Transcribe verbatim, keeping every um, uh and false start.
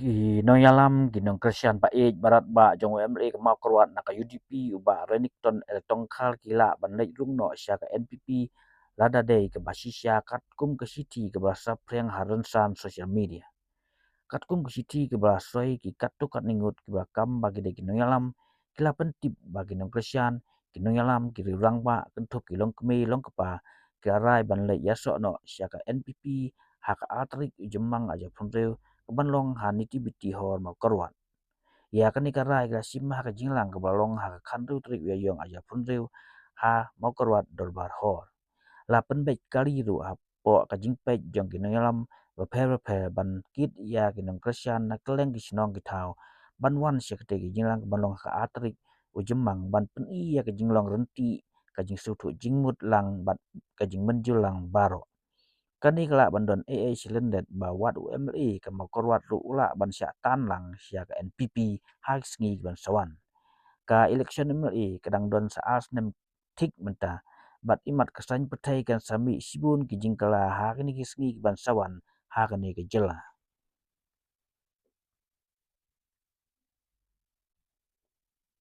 Ki nongïalam ki nongkyrshan ba ïeit barat ba jong u M L A ka Mawkyrwat na ka U D P u Bah Renikton L Tongkhar ki lah ban leit rung noh sha ka N P P lada dei kaba shisha katkum ka shithi kaba la saphriang ha rynsan social media. Katkum ka shithi kaba la soi, ki katto katne ngut kiba la kam ba ki dei ki nongïalam ki la pyntip ba ki nongkyrshan, ki nongïalam, ki rangbah, kynthup ki longkmie longkpa, ki la rai ban leit ïasoh noh sha ka N P P ha ka ar tarik u Jymmang ar hajar arphew hynriew, kaban long ha Nativity Hall Mawkyrwat. Ïa kane ka rai ki la shim ha ka jingïalang kaba la long ha ka khathynriew tarik u Ïaïong ar hajar arphew hynriew ha Mawkyrwat Dorbar Hall. La pynbeit kali ruh hapoh ka jingpeit jong ki nongïalam bapher bapher ban kit ïa ki nongkyrshan na kylleng ki shnong ki thaw ban wan sha katei ka jingïalang kaban long ha ka ar tarik u Jymmang ban pyni ïa ka jinglong ryntih, ka jingsngewthuh jingmut lang bad ka jingmynjur lang baroh. Kane ka lah ban don ei ei shi lyndet ba wat u M L A ka Mawkyrwat ruh u lah ban shah tan lang sha ka N P P ha ki sngi kiban sa wan. Ka election M L A ka dang don sa ar snem thik mynta, bad imat ka saiñ pyrthei kan sa mih shibun ki jingkylla ha kine ki sngi kiban sa wan ha kane ka jylla.